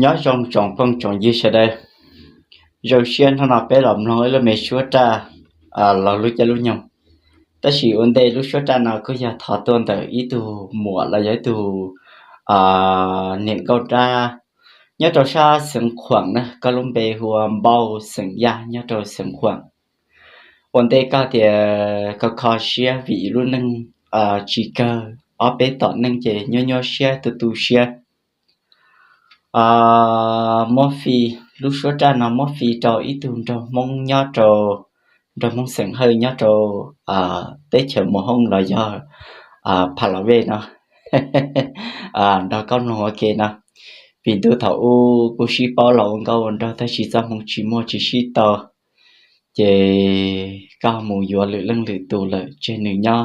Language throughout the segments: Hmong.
Nyob zoo tsoom phooj tsoom ywg sawv daws, zoo siab hnub no peb los mloog ib lub me suab raj los lub caij lub nyoog. Tab sis ua ntej lub suab raj no kuj yog thov tuaj ntawm ib tug muam los yog ib tug niam nkauj dab nyob rau sab xeev Khuam na, koj lub npe hu ua Npauj xeem Yaj nyob rau xeev Khuam. Ua ntej koj tias koj kho siab vim lub neej tsis kawg, ob peb tom neej ces nyuaj nyuaj siab tu tu siab. Muab fij, lub suab raj no muab fij rau ib tug nraug Hmoob nyob rau, nraug Hmoob xeem Hawj nyob rau teb chaws Mus Hooj los yog Pha Las Vej no. Nrog koj mloog ua ke no, vim ntuj thaum ub kuj sib paub los ua nkauj ua nraug tab sis txoj hmoo tsis muaj tsis sib tau, ces koj mus yuav lwm leej lwm tus lawm tseg nws nyob.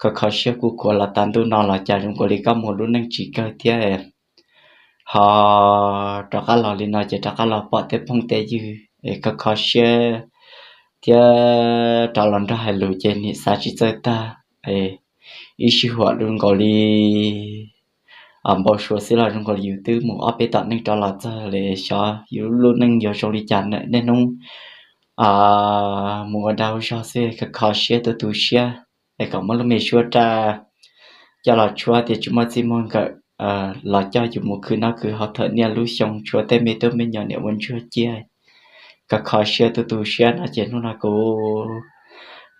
Koj kho siab kuj khuav los tas ntuj no los cas zoo nkaus li koj mus lub neej tsis kawg thiab, ho rov qab los li no ces rov qab los pom tej phooj tej ywg es koj kho siab thiab rov los nrog hais lus ces nim xav tsis txawj tag. Ib sij huam zoo nkaus li npau suav xwb los zoo nkaus li yus twb mus ob peb tom neej rov los txog li, xyov yus lub neej yuav zoo li cas niaj hnub mus ua dag ua zog xwb. Koj kho siab tu tu siab es kom muab lub me suab raj coj los tshuab tias tsis muaj txij muaj nkawm los coj yus mus khwv noj khwv haus thawm niaj lub xyoo, tshuav tej me tub me nyuam niam ua ntsuag ciaj. Koj kho siab tu tu siab no ces hnub no kuv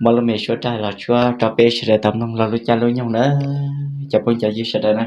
muab lub me suab raj los tshuab rau peb sawv daws tau mloog los lub caij lub nyoog na, cov phooj cov ywg sawv daws na.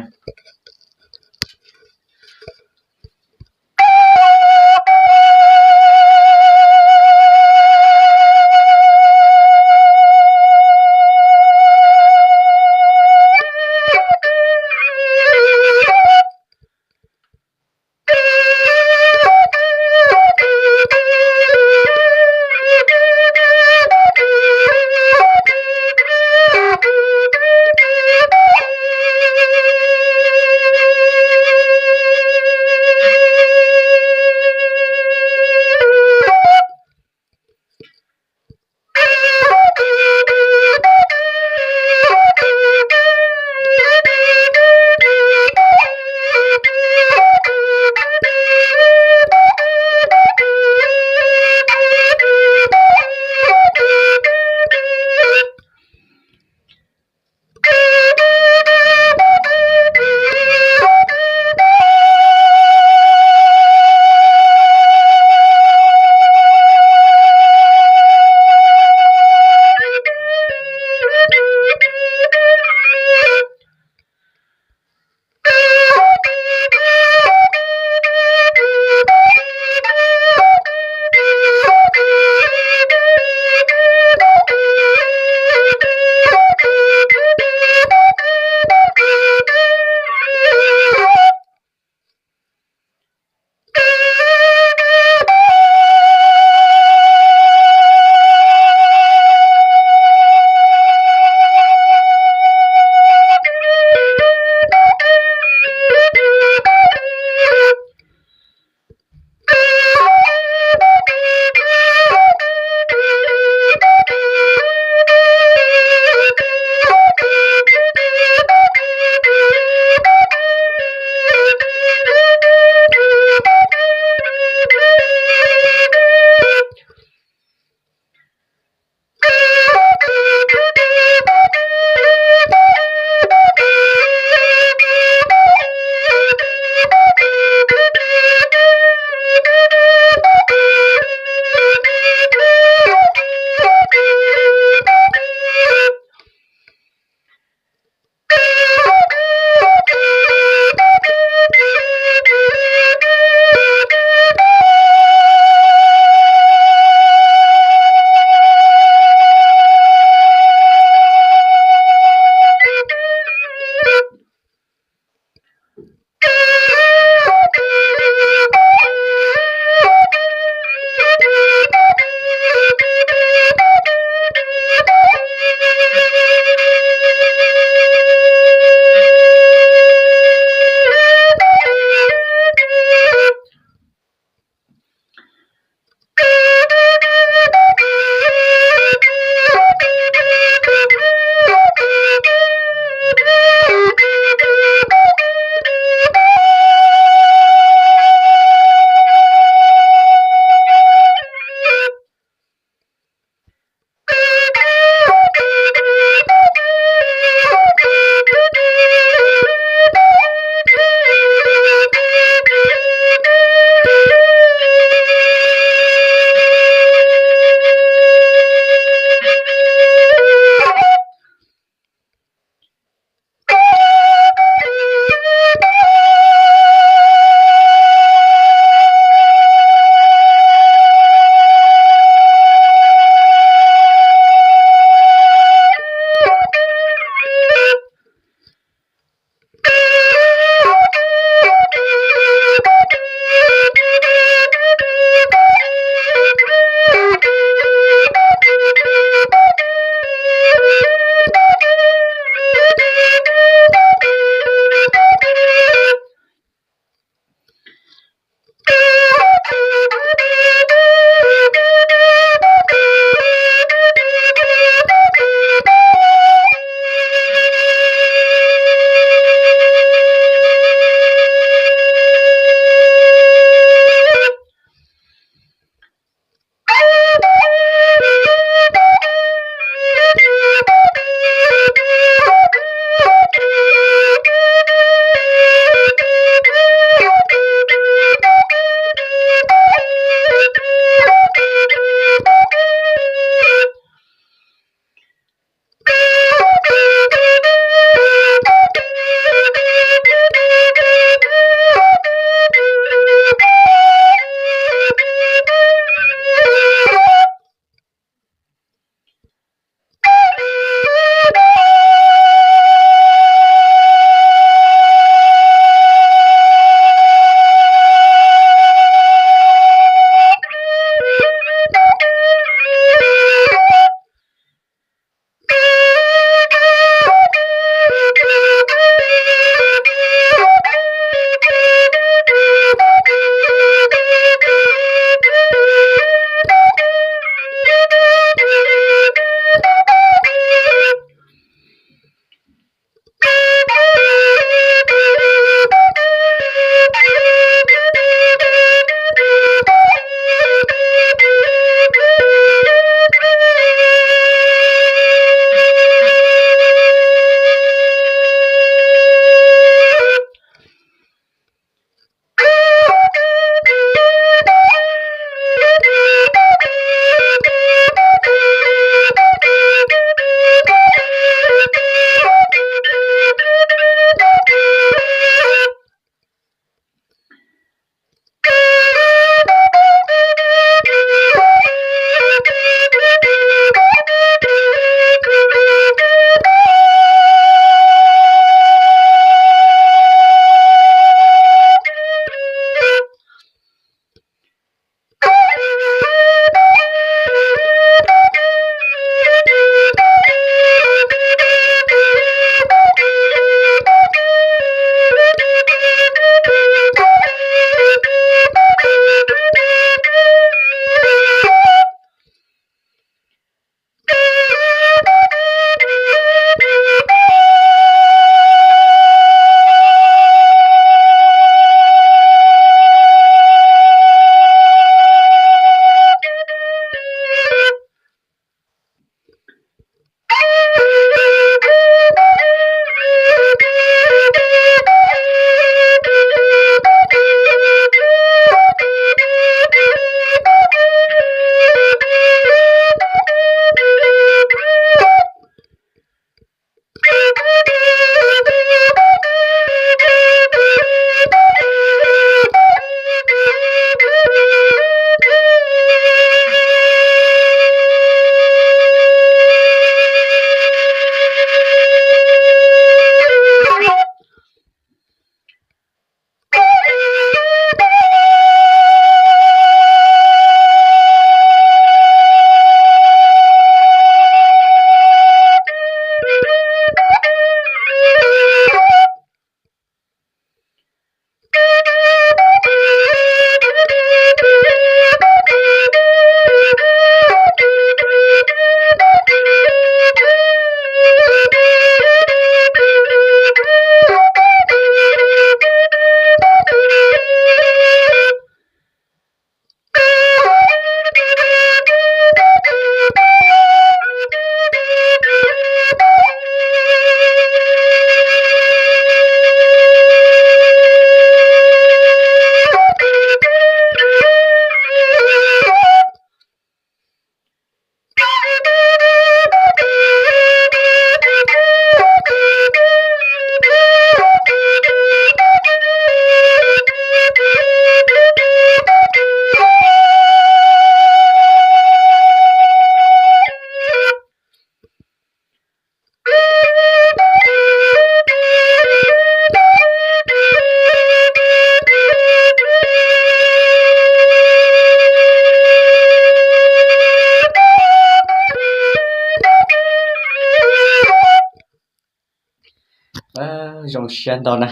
Zoo siab ntau na.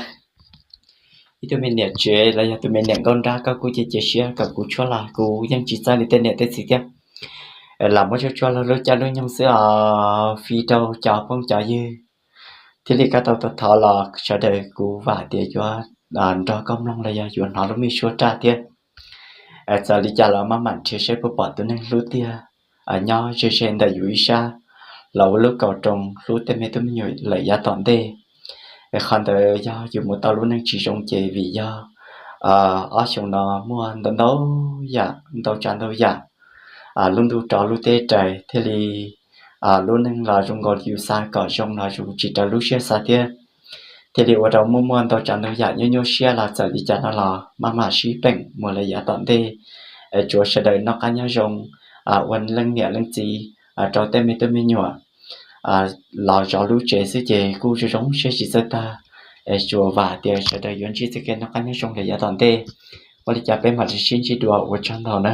Ib tug me niam tsev los yog tus me niam nkauj nrab, koj kuj cia cia siab kom kuv tshuab los kuv yeej tsis txawj li tej niam tej txiv thiab. Lam muab tshuab tshuab los lub caij lub nyoog xwb os, fij rau cov phooj cov ywg. Thiaj li koj tau thov los sawv daws kuv vam tias yuav nrog koj mloog los yog yuav hnov lub me suab raj thiab. Txawm li cas los maj mam nrhiav saib puas pom tus neeg hlub tiag nyob ze ze ntawm yus ib sab los ua lub kaus roos hlub tej me tub me nyuam lawm yav tom ntej. Qhov ntawd yog yus mus tau lub neej tsis zoo ces vim yog ob xyoos no muaj ntau ntau yam ntau tsav ntau yam, lub ntuj rov lub teb rais thiaj li lub neej los zoo nkaus li yus xav kom zoo los zoo tsis raws lub siab xav thiab. Thiaj li ua rau muaj muaj ntau tsav ntau yam nyuaj nyuaj siab los txawm li cas no los maj mam sib peem mus lawm yav tom ntej. Tsuav sawv daws noj qab nyob zoo, ua leej niam leej txiv rau tej me tub me nyuam los zov lub tsev xwb ces kuj zoo zoo siab tsis txawj tag. Tsuas vam tias sawv daws yuav ntsib txoj kev noj qab nyob zoo lawm yav tom ntej. Ua li cas peb mam li sib ntsib dua, ua tsaug ntau na.